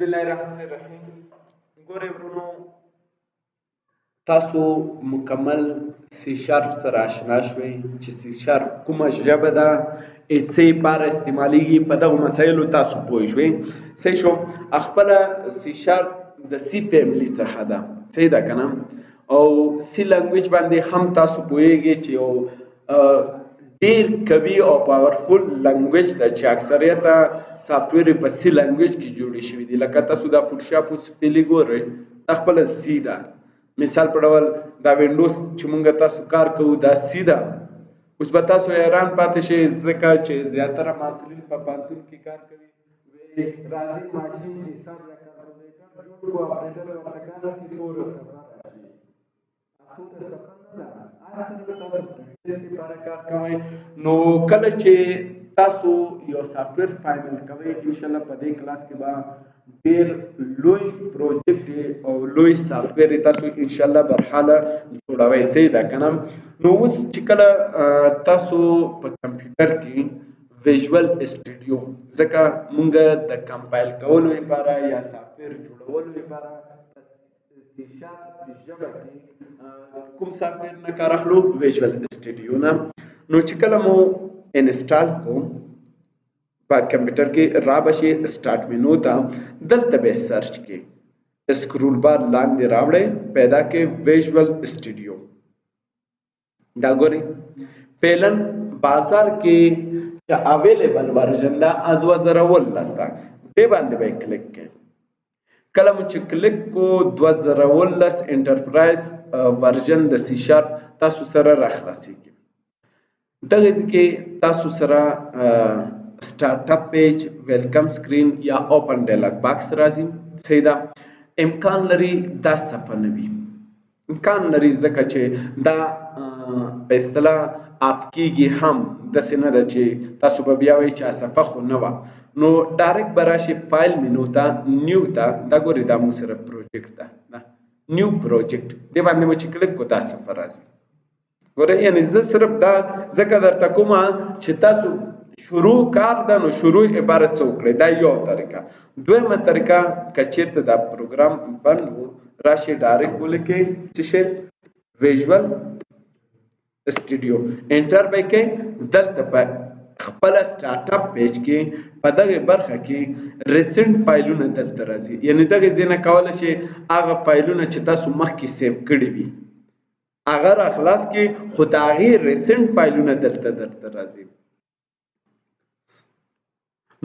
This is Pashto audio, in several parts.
بسم الله الرحمن الرحیم. ګورئ ورونو، تاسو مکمل سی شارپ سره آشنا شوئ چې سی شارپ کومه ژبه ده، څه لپاره استعمالیږي، په دغو مسایلو تاسو پوه شوئ. صحیح شو؟ خپله سی شارپ د سی فیملی څخه ده، صحیح ده که نه؟ او سی لانګویج باندې هم تاسو پوهیږئ چې یو ډیر قوي او پاورفول لانګویج ده چې اکثریت سافټویر په سی لانګویج کې جوړې شوي دي. لکه تاسو دا فوټوشاپ اوس فعلي ګورئ، دا خپله سی ده. مثال په ډول دا وینډوز چې مونږ تاسو کار کوو دا سی ده. اوس به تاسو حیران پاتې شئ ځکه چې زیاتره محصلین په پوهنتون کې کار کوي، وایي راځي ماشین حساب یا کالکولیټر جوړ کړو، اپریټر ورته کار چې توره صفحه راشي. توره صفحه نه ده، صرف تاسو پریکټیس لپاره کار کوئ. نو کله چې تاسو یو سافټویر فاینل کوئ، انشاءالله په دې کلاس کې به ډیر لوی پروجیکټ او لوی سافټویر تاسو انشاءالله برحاله جوړوئ. صحیح ده که نه؟ نو اوس چې کله تاسو په کمپیوټر کې ویژوال اسټوډیو، ځکه مونږ د کمپایل کولو لپاره یا سافټویر جوړولو لپاره سی شارپ ژبه کې کوم سافټویر نه کار اخلو؟ ویژوال اسټوډیو نه. نو چې کله مو انسټال کو په کمپیوټر کې، را به شي سټارټ مینو ته، دلته به سرچ کې سکرول بار لاندې راوړئ، پیدا کې ویژوال اسټوډیو. دا ګورئ فعلا بازار کې چې اویلیبل ورژن ده 2019 ده، دې باندې به کلیک کړئ. کله مو چې کلیک کو 2019 انټرپرایز ورژن د سی شارپ تاسو سره راخلاصیږي. دغه ځای کې تاسو سره سټارټ اپ پیج، ویلکم سکرین یا اوپن ډایلاګ باکس راځي. صحیح ده؟ امکان لري دا صفحه نه وي، امکان لري ځکه چې دا په اصطلاح آف کیږي هم، داسې نه ده چې تاسو به بیا وایئ چې صفحه خو نه وه. نو ډایرکټ به راشي فایل مینو ته، نیو ته. دا ګورئ دا موږ سره پروجیکټ ده، نیو پروجیکټ، دې باندې مو چې کلیک کو دا صفحه راځي. ګورئ یعنې زه صرف دا ځکه درته کوم چې تاسو شروع کار ده، نو شروع عبارت څه وکړئ. دا یو طریقه. دویمه طریقه که چېرته دا پروګرام بند و، راشي ډایرکټ ولیکئ څه شی؟ ویژوال اسټوډیو، انټر به یې کړئ. دلته په خپله سټارټ اپ پیج کې په دغه برخه کې ریسنټ فایلونه دلته راځي. یعنې دغې ځای نه کولی شئ هغه فایلونه چې تاسو مخکې سیو کړي وي هغه را خلاص کړئ، خو د هغې ریسنټ فایلونه دلته درته راځي.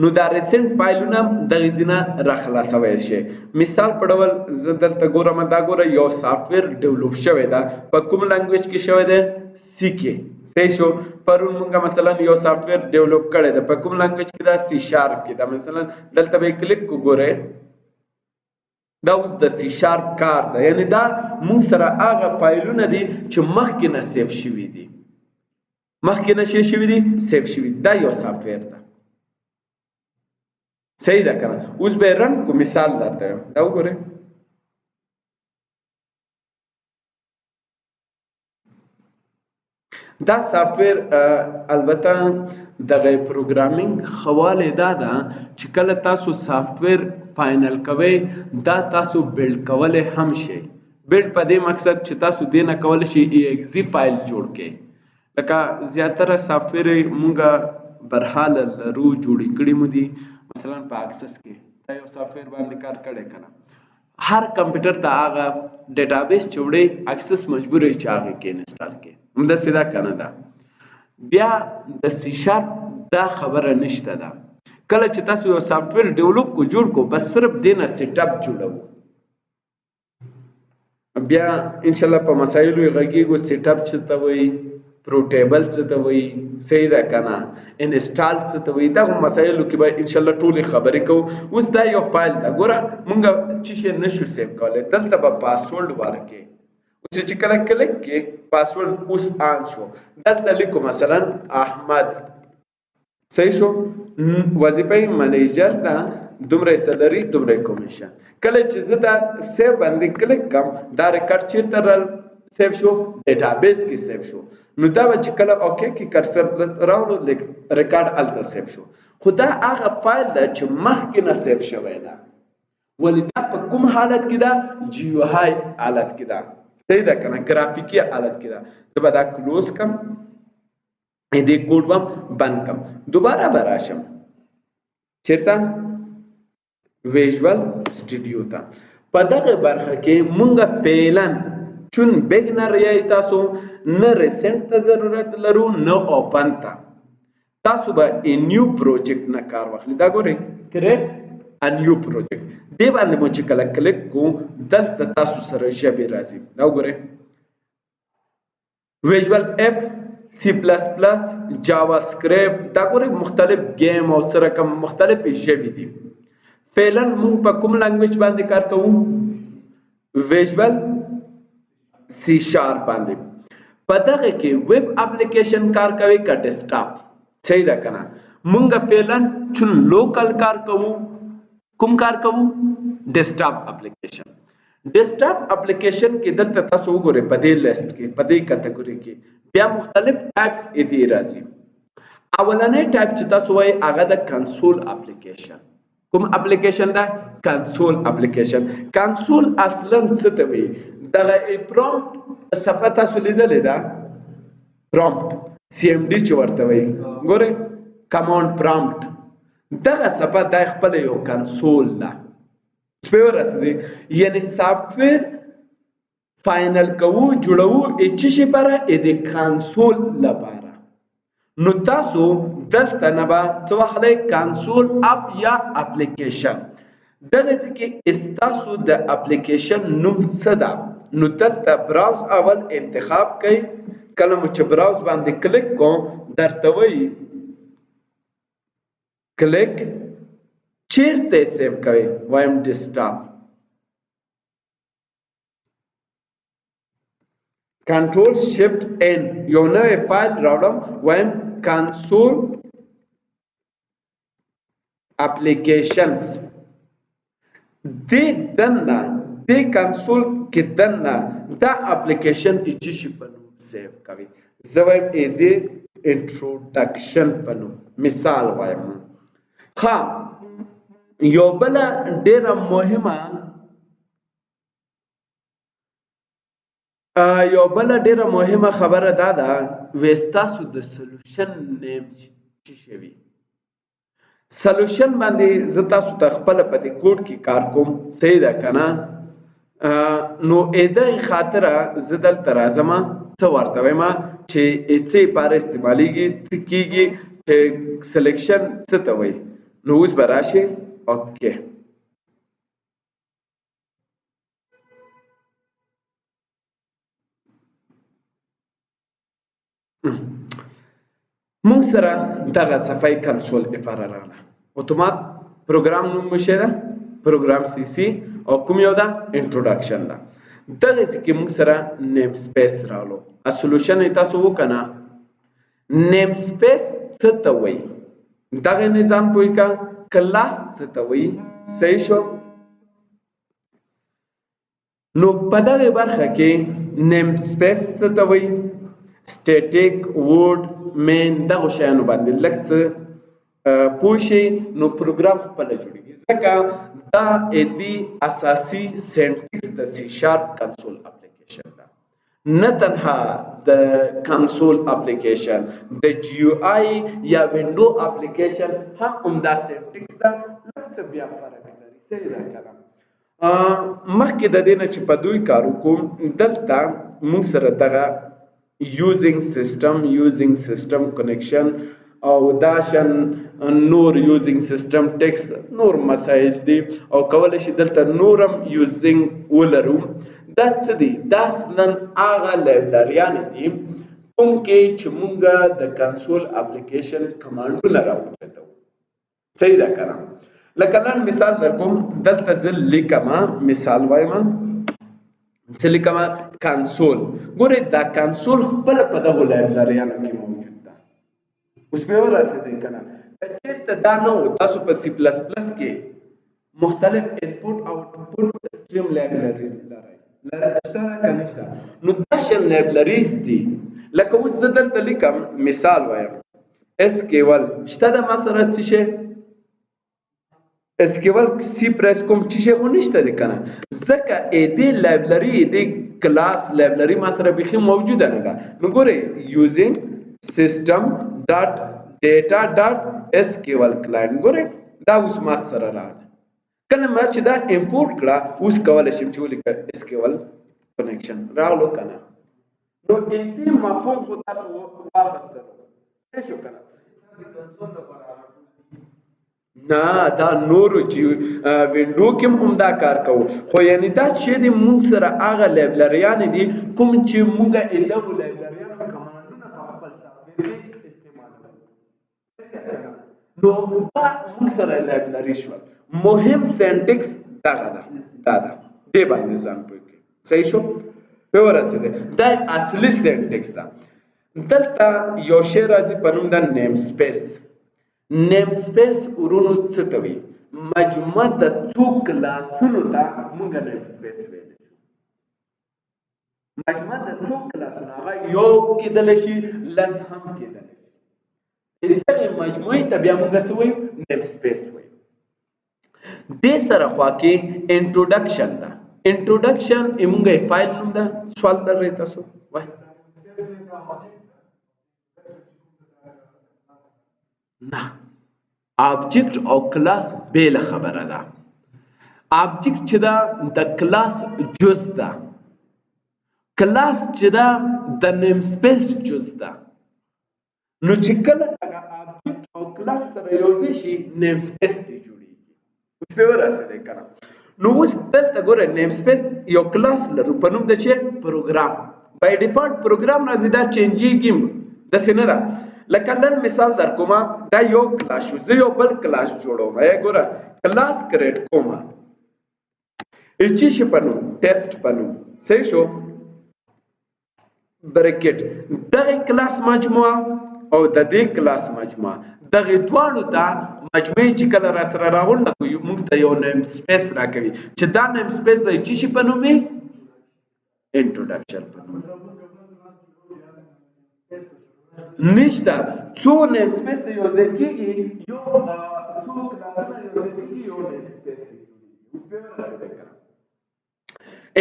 نو دا ریسنټ فایلونه دغې ځای نه را خلاصولی شئ. مثال په ډول زه دلته ګورم، دا ګوره یو سافټویر ډیولپ شوی ده، په کوم لانګویج کې شوی دی؟ سی کې. صحیح شو؟ پرون مونږ مثلا یو سافټویر ډیولپ کړی ده، په کوم لانګویج کې ده؟ سی شارپ کې ده. مثلا دلته به یې کلیک کو، ګورئ دا اوس د سی شارپ کار ده. یعنې دا مونږ سره هغه فایلونه دي چې مخکې نه سیو شوي دي، مخکې نه شی شوي دي، سیو شوي دي. دا یو سافټویر ده. صحیح ده که نه؟ اوس به یې رن کو، مثال درته وایم. دا وګورئ دا سافټویر. البته دغه پروګرامینګ ښه دا ده چې کله تاسو سافټویر فاینل کوئ، دا تاسو بیلډ کولی هم شئ. بیلډ په دې مقصد چې تاسو دې نه کولی شئ ای ایکس فایل جوړ کړئ. لکه زیاتره سافټویر مونږ برحاله لرو، جوړې کړي مو دي. مثلا په اکسس کې دا یو سافټویر باندې کار کړی که نه، هر کمپیوټر ته هغه ډیټابیس چې وړي اکسس مجبور وي چې هغې کې انسټال کړي. همداسې ده که نه ده؟ بیا د سی شارپ دا خبره نشته ده. کله چې تاسو یو سافټویر ډیولپ کو، جوړ کو، بس صرف دې نه سیټ اپ جوړوو. بیا انشاءالله په مسایلو یې غږېږو، سیټ اپ څه ته وایي، پروټیبل څه ته وایي، صحیح ده که نه، انسټال څه ته وایي، دغو مسایلو کې به انشاءالله ټولې خبرې کوو. اوس دا یو فایل ده، ګوره مونږ څه شی نشو سیو کولی، دلته به پاسورډ ورکړې. اوس چې کله کلیک کړې پاسورډ اوس آن شو، دلته لیکو مثلا احمد. صحیح شو؟ وظیفه یې منیجر ده، دومره یې سلري، دومره یې کمیشن. کله چې زه دا سیو باندې کلیک کړم، دا ریکارډ چېرته را سیو شو؟ ډیټابیس کې سیو شو. نو دا به چې کله اوکی کې کرسر راوړو، ریکارډ هلته سیو شو. خو دا هغه فایل ده چې مخکې نه سیو شوی ده. ولې دا په کوم حالت کې ده؟ GUI حالت کې ده، صحیح ده که نه؟ ګرافیکي حالت کې ده. زه به دا close کم، دې کوډ به بند کم، دوباره به راشم چېرته؟ Visual Studio ته. په دغه برخه کې مونږ فعلا چون beginner یی تاسو، نه recent ته ضرورت لرو نه open ته. تاسو به new project نه کار واخلئ. دا ګورئ create a new project، دې باندې مو چې کله کلیک کو دلته تاسو سره ژبې راځي. دا وګورئ Visual F، C plus plus، JavaScript، دا ګورئ مختلف game او څه رقم مختلفې ژبې دي. فعلا مونږ په کوم language باندې کار کوو؟ Visual C Sharp باندې. په دغه کې web application کار کوي که desktop؟ صحیح ده که نه؟ مونږ فعلا چون local کار کوو، کوم کار کوو؟ desktop application. desktop application کې دلته تاسو وګورئ په دې لیست کې، په دې category کې بیا مختلف types دې راځي. اولنی ټایپ چې تاسو وایئ هغه د console application. کوم اپلیکیشن ده؟ console application. console اصلا څه ته وایي؟ دغه prompt صفحه تاسو لیدلې ده، prompt CMD چې ورته وایي، ګورئ command prompt، دغه صفحه دا خپله یو کنسول ده. اوس پرې ورسېدې؟ یعنی software final کوو، جوړوو یې څه شي لپاره؟ یې د کنسول لپاره. نو تاسو دلته نه به څه واخلئ؟ console app یا اپلیکیشن. دغه ځای کې ستاسو د اپلیکیشن نوم څه ده؟ نو دلته browse اول انتخاب کړئ. کله مو چې browse باندې کلیک کو درته وایي کلیک چیرته save کوئ؟ وایم desktop. Control Shift N، یو نوی فایل راوړم، وایم console applications. دې دننه دې کنسول کې دننه دا اپلیکیشن چې شي په نوم save کوي. زه وایم ای دې introduction په نوم مثال وایم. ښه، یو بله ډېره مهمه یو بله ډېره مهمه خبره دا ده، وی ستاسو د solution name څه شی وي. solution باندې زه تاسو ته خپله په دې کوډ کې کار کوم، صحیح ده که نه؟ نو دغې خاطره زه دلته راځم، څه ورته وایم چې څه لپاره استعمالیږي، څه کیږي، چې selection څه ته وایي. نو اوس به راشي. okay، مونږ سره دغه صفحه کنسول لپاره راغله. اتومات پروګرام نوم مو شه ده، program CC، او کوم یو ده؟ introduction ده. دغه ځای کې مونږ سره namespace راغلو. solution یې تاسو وکنه. namespace څه ته وایي؟ دغه نظام پوه که کلاس څه ته وایي؟ صحیح شو؟ نو په دغه برخه کې namespace څه ته وایي، static، void، main، دغو شیانو باندې لږ څه پوه شئ، نو پروګرام خپله جوړېږي. ځکه دا دې اساسي syntax د C Sharp console application ده، نه تنها د console application، د GUI یا window application هم همدا syntax ده، لږ څه بیا فرق لري. صحیح ده که نه؟ مخکې د دې نه چې په دوی کار وکړو، دلته موږ سره دغه using system، using system connection او دا شان نور using system text نور مسایل دي، او کولی شي دلته نورم using ولرو. دا څه دي؟ دا اصلا هغه لایبرریانې دي کوم کې چې مونږ د console application command ونه راوچتو. صحیح ده که نه؟ لکه لنډ مثال در کوم، دلته زه لیکم، مثال وایم، څه لیکم؟ کنسول. ګورئ دا کنسول خپله په دغو لایبرریانو کې موجود ده. اوس مې ورسېدئ که نه؟ که چېرته دا نه و، تاسو په C plus plus کې مختلف input output stream library لرئ، شته که نشته؟ نو دا شان libraries دي. لکه اوس زه دلته لیکم، مثال وایم SQL شته د ما سره څه شی؟ SQL سی پریس کوم چې شی خو نشته دی کنه، ځکه ا دې لایبرری دې کلاس لایبرری ما سره بخي موجوده نه ده. نو ګوره یوزینګ سیستم ډاټ ډیټا ډاټ اس کیول کلاینټ، ګوره دا اوس ما سره راغله. کله ما چې دا امپورټ کړه اوس کولی شم چې ولیکم اس کیول کنیکشن راغلو کنه. نو دې مفهوم خو تاسو واخیستلو، صحیح شو کنه؟ نه دا نورو چې وینډو کې هم دا کار کوو، خو یعنی دا چې دی مونږ سره هغه لایبرریان دي کوم چې مونږ یې دغو لایبرریانو کمانډونه په خپل سافټویر کې استعمالوو. نو دا مونږ سره لایبرري شول. مهم سینټکس دغه ده، دا ده، دې باندې ځان پوه کړئ. صحیح شو؟ په ورسېدې. دا اصلي سینټکس ده. دلته یو شی راځي په نوم د نیم سپیس. نیم سپیس ورونو څه ته وایي؟ مجموعه د څو کلاسونو ته مونږ نیم سپیس ویلی شو. مجموعه د څو کلاسونو، هغه یو کېدلی شي، لس هم کېدلی شي. دغې مجموعې ته بیا مونږ څه وایو؟ نیم سپیس وایو. دې سره خوا کې انټروډکشن ده. انټروډکشن یې مونږ یې فایل نوم ده. سوال لرئ تاسو؟ وایئ. نه، آبجیکټ او کلاس بیله خبره ده. آبجیکټ چې ده د کلاس جز ده، کلاس چې ده د نیم سپیس جز ده. نو چې کله دغه آبجیکټ او کلاس سره یو ځای شي نیم سپیس دی جوړیږي. اوس پرې ورسېدی که نه؟ نو اوس دلته ګوره نیم سپیس یو کلاس لرو په نوم د چې پروګرام. بای ډیفالت پروګرام راځي، دا چینجیږي داسې نه ده. لکه لن مثال در کومه، دا یو کلاس شو، زه یو بل کلاس جوړوم. ای ګوره کلاس کریټ کومه، ای چې شي په نوم ټیسټ په نوم، صحیح شو؟ برکټ دغه کلاس مجموعه او د دې کلاس مجموعه، دغه دواړو ته مجموعې چې کله را سره راغونډه کړو موږ ته یو نیم سپیس راکوي، چې دا نیم سپیس به چې شي په نوم انټروډکشن په نوم نشته. څو نیم سپیس یو ځای کېږي، یو څو کلاسونه یو ځای کېږي، یو نیم سپیس جوړېږي. اوس پرې ورسېدی که نه؟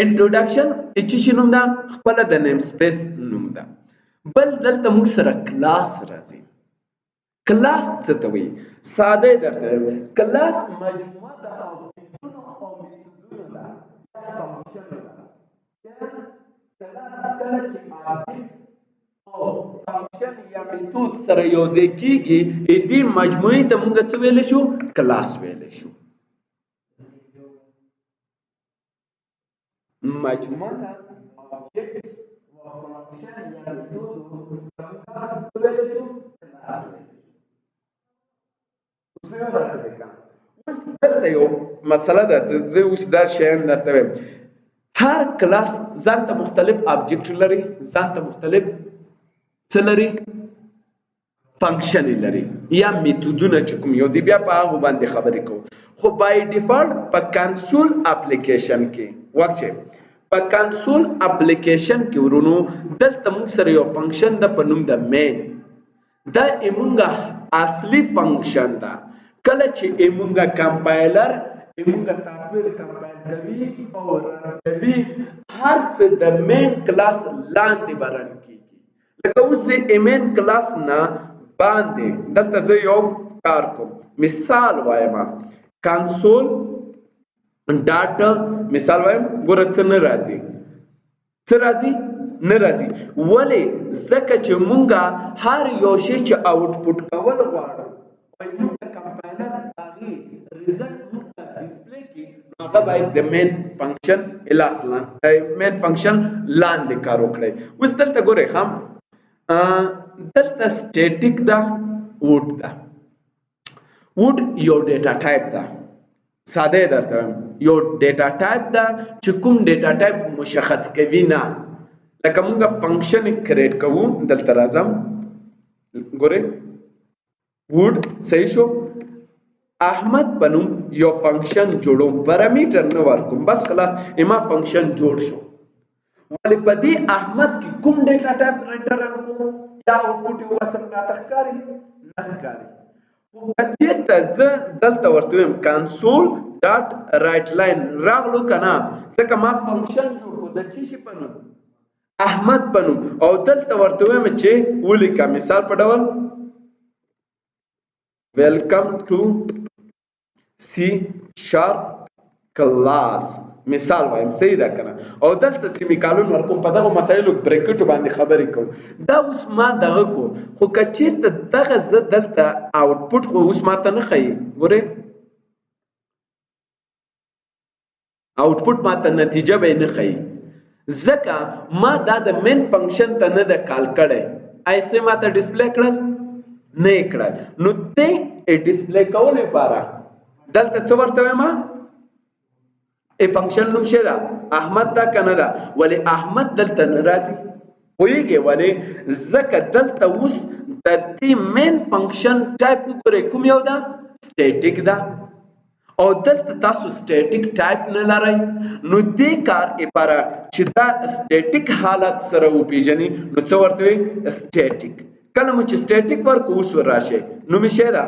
انټروډکشن چې شي نوم ده، خپله د نیم سپیس نوم ده. بل دلته موږ سره کلاس راځي. کلاس څه ته وایي؟ ساده یې درته وایم، کلاس مجموعه د آبجیکټونو او میتودونو ده یا فنکشنو ده. کلاس کله چې آبجیکټ او فنکشن یا میتود سره یو ځای کېږي، دې مجموعې ته موږ څه ویلی شو؟ کلاس ویلی شو. مجموعه ده آبجیکټ او فنکشن یا میتود ته موږ څه ویلی شو؟ کلاس ویلی شو. اوس مې ورسېدی که نه؟ اوس دلته یو مسله ده، زه اوس دا شیان درته وایم. هر کلاس ځان ته مختلف آبجیکټ لري، ځان ته مختلف څه لري؟ فنکشن لري یا میتودونه چې کوم یو دی، بیا په هغو باندې خبرې کوو. خو بای ډیفالت په کنسول اپلیکیشن کې وکړئ، په کنسول اپلیکیشن کې ورونو دلته موږ سره یو فنکشن ده په نوم د مین. دا زمونږ اصلي فنکشن ده. کله چې زمونږ کمپایلر زمونږ سافټویر کمپایل کوي او رن کوي، هر څه د مین کلاس لاندې به رن کېږي. لکه اوس زه مین کلاس نه باندې دلته زه یو کار کوم، مثال وایم کنسول ډاټ، مثال وایم، ګوره څه نه راځي، څه راځي؟ نه راځي. ولې؟ ځکه چې مونږ هر یو شی چې آوټپوټ کول غواړو، وایي مونږ کمپایلر هغې ریزلټ مونږ ته ډسپلی کړي، نو هغه باید د مین فنکشن الاس لاندې، مین فنکشن لاندې کار وکړي. اوس دلته ګورئ، هم دلته سټیټیک ده، ووډ ده. ووډ یو ډیټا ټایپ ده، ساده یې درته وایم، یو ډیټا ټایپ ده چې کوم ډیټا ټایپ مشخص کوي نه. لکه مونږ فنکشن کریټ کوو، دلته راځم، ګورئ ووډ، صحیح شو؟ احمد په نوم یو فنکشن جوړوم، پرامیټر نه ورکوم، بس خلاص اما فنکشن جوړ شو. ولې په دې احمد کې کوم ډیټا ټایپ ریټرن کوم یا آوټپوټ یې وباسم راته ښکاري؟ نه ښکاري. خو که چېرته زه دلته ورته ویم کنسول ډاټ رایټ لاین راغلو که نه، ځکه ما فنکشن جوړ کړو د څه شي په نوم؟ احمد په نوم، او دلته ورته وایم چې ولیکه مثال په ډول ویلکم ټو سی شارپ کلاس مثال وایم، صحیح ده کنه؟ او دلته سیمیکالون ورکوم، په دغه مسایلو بریکټو باندې خبرې کوم. دا اوس ما دغه کو، خو که چیرته دغه زه دلته آوټپوټ خو اوس ما ته نه ښیي، ګورئ آوټپوټ ما ته نتیجه به یې نه ښیي، ځکه ما دا د مین فنکشن ته نه ده کال کړی. آیا څه ما ته ډیسپلی کړل؟ نه یې کړل. نو دې ډیسپلی کولو لپاره دلته څه ورته وایم؟ ای فنکشن نوم شه ده؟ احمد ده که نه ده؟ ولې احمد دلته نه راځي؟ پوهېږئ ولې؟ ځکه دلته اوس د دې مین فنکشن ټایپ وګورئ کوم یو ده؟ سټیټیک ده، او دلته تاسو سټیټیک ټایپ نه لرئ. نو دې کار لپاره چې دا سټیټیک حالت سره وپیژني نو څه ورته وي؟ سټیټیک. کله مو چې سټیټیک ورکړو اوس ور راشي نوم یې شه ده؟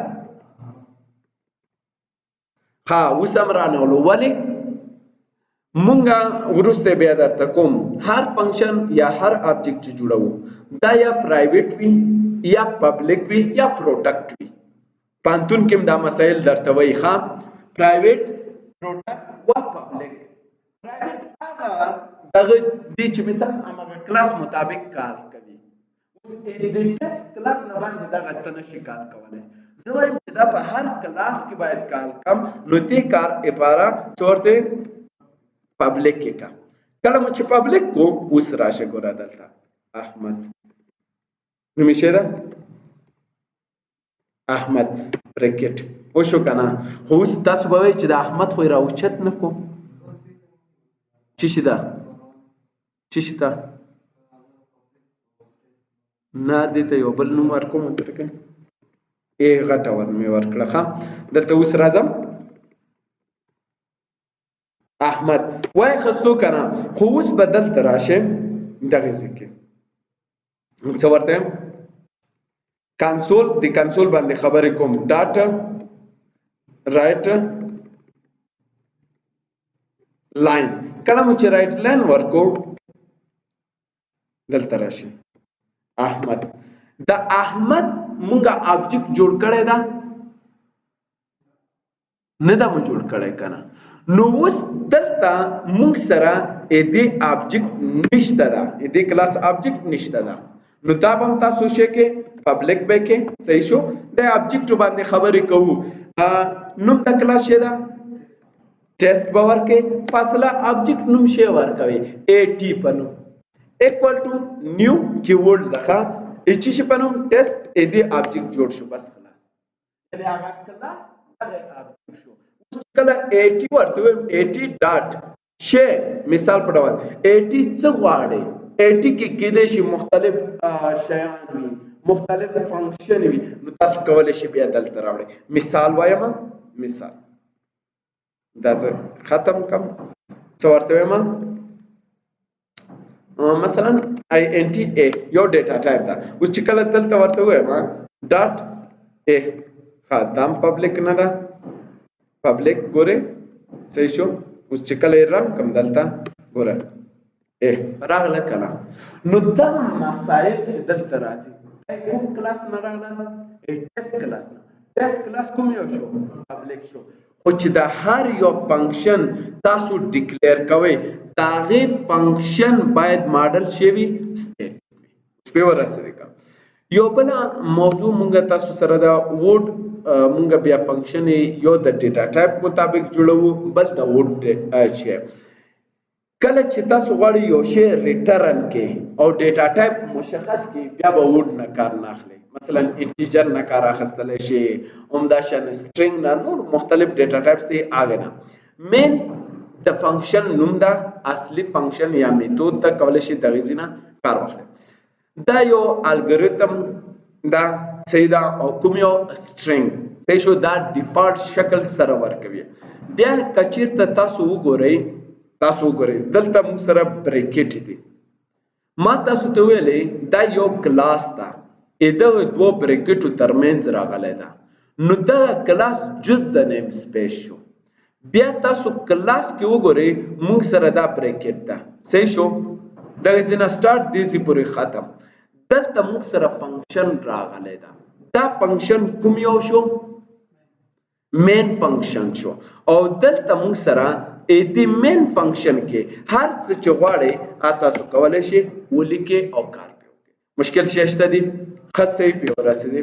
ها اوس هم رانغلو. ولې؟ مونږه وروسته بیا درته کوم. هر فنکشن یا هر آبجیکټ چې جوړوو دا یا پرایویټ وي یا پبلک وي یا پروټیکټ وي. پانتون کې هم دا مسایل درته وایي. ښه، پرایویټ، پروټیکټ و پبلک. پرایویټ هغه دغه دی چې مثلا همغه کلاس مطابق کار کوي. اوس د ټیسټ کلاس نه باندې دغه ته نشي کار کولی. زه وایم چې دا په هر کلاس کې باید کار کم، نو دې کار لپاره څه ورته پبلک کې کا. کله مو چې پبلک کو اوس راشه ګوره دلته احمد نوم یې څه ده؟ احمد بریکټ وشو که نه؟ خو اوس تاسو به وایئ چې د احمد خو یې راوچت نه کو. څه شي ده؟ څه شي ده؟ نه، دې ته یو بل نوم ورکوم درکه. ای غټه ور مې ورکړه. ښه، دلته اوس راځم احمد وای خستو که نه؟ خو اوس به دلته راشم دغې ځای کې څه ورته وایم؟ کنسول، د کنسول باندې خبرې کوم. ډاټ رایټ لاین. کله مو چې رایټ لاین ورکو دلته راشي احمد. د احمد مونږه آبجیکټ جوړ کړی ده نه ده مو جوړ کړی که نه؟ نو اوس دلته مونږ سره دې آبجیکټ نشته ده، دې کلاس آبجیکټ نشته ده. نو دا به هم تاسو شی کې پبلک به کې صحیح شو. د آبجیکټ باندې خبرې کوو. نوم د کلاس شی ده ټیسټ به ورکې، فاصله آبجیکټ نوم شی ورکوي ای ټي په نوم ایکوال ټو نیو کیورډ ده. ښه، ای چې شي په نوم ټیسټ ای دې آبجیکټ جوړ شو، بس خلاص. یعنې هغه کلاس دغه آبجیکټ شو. اوس کله ای ټي ورته وایم ای ټي ډاټ شی مثال په ډول ای ټي څه غواړي؟ ای ټي کې کېدای شي مختلف شیان وي، مختلف فنکشن وي، نو تاسو کولی شئ بیا دلته راوړئ. مثال وایم، مثال دا زه ختم کم. څه ورته وایم؟ مثلا آی ان ټي ای یو ډیټا ټایپ ده. اوس چې کله دلته ورته وایم ډاټ ای، ښه دا هم پبلک نه ده، پبلک ګورئ صحیح شو. اوس چې کله یې رن کم دلته ګوره ای راغله که نه؟ نو دا مسایل چې دلته راځي کوم کلاس نه راغله؟ ټیسټ کلاس نه. ټیسټ کلاس کوم یو شو؟ پبلک شو. خو چې د هر یو فنکشن تاسو ډیکلیر کوئ د هغې فنکشن باید ماډل شوی وي سټیټ وي. اوس پرې ورسېدې که یو بله موضوع مونږ تاسو سره ده ووډ. مونږ بیا فنکشن یو د ډیټا ټایپ مطابق جوړوو، بل د ووډ شی. کله چې تاسو غواړئ یو شی ریټرن کړئ او ډیټا ټایپ مشخص کړئ، بیا به ووډ نه کار نه اخلئ. مثلا انټیجر نه کار اخیستلی شي، همدا شان سټرینګ نه، نور مختلف ډیټا ټایپس دي هغې نه. مین د فنکشن نوم ده، اصلي فنکشن یا میتود ده، کولی شي دغې ځای نه کار واخلئ. دا یو الګوریتم ده، صحیح ده، او کوم یو سټرینګ صحیح شو، دا ډیفالت شکل سره ورکوي. بیا که چیرته تاسو وګورئ، تاسو وګورئ دلته موږ سره بریکټ دي. ما تاسو ته ویلې دا یو کلاس ده، دغه دوو بریکټو ترمنځ راغلی ده. نو دغه کلاس جز د نیم سپیس شو. بیا تاسو کلاس کې وګورئ، موږ سره دا بریکټ ده، صحیح شو؟ دغه ځای نه سټارټ، دې ځای پورې ختم. دلته موږ سره فنکشن راغلی ده. دا فنکشن کوم یو شو؟ مین فنکشن شو. او دلته موږ سره دې مین فنکشن کې هر څه چې غواړئ تاسو کولی شئ ولیکئ او کار پرې وکړئ. مشکل شی شته دی؟ ښه، صحیح پرې ورسېدې.